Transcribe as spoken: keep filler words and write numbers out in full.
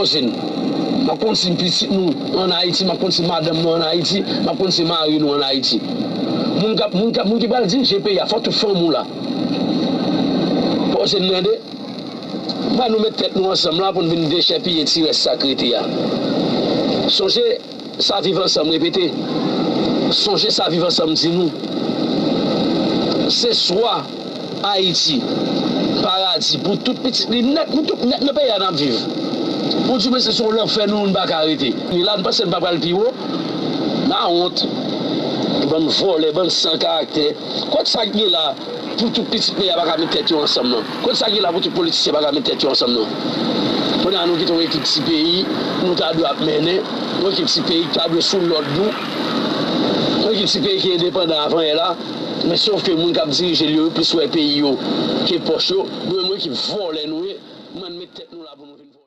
Poze n. M ap konn si pitit nou ann Ayiti, m ap konn si madanm nou ann Ayiti, m ap konn si mari nou ann Ayiti. Moun k ap, moun k ap, moun ki pral dirije peyi a, fò tout fanmi w la. Poze n tande. Ba nou met tèt nou ansanm la pou n vin dechèpiye ti rès sa k rete a. Sonje, sa Viv Ansanm repete. Sonje sa Viv Ansanm di nou. Se swa Ayiti, paradi pou tout pitit li nèt, nou tout nèt nan peyi a n ap viv. Ou di mwen se sou lanfè nou, nou pa ka rete. Ni la, nou panse n pa pral pi wo? Mawont. Bann vòlè, bann san karaktè. Kot sa k gen la pou tout pitit peyi a pa ka met tèt yo ansanm nan? Kot sa k gen la pou tout politisyen pa ka met tèt yo ansanm nan? Kounye a nou kite yon ekip ti peyi, nou ta dwe ap mennen, yon ekip ti peyi ki ta dwe sou lòd nou, yon ekip ti peyi ki endepandan avan yè la, men sof ke moun k ap dirije l yo, yo plis wè peyi yo ke pòch yo, nou menm yon ekip vòlè nou ye, nou ann met tèt nou la pou nou vin vòlè.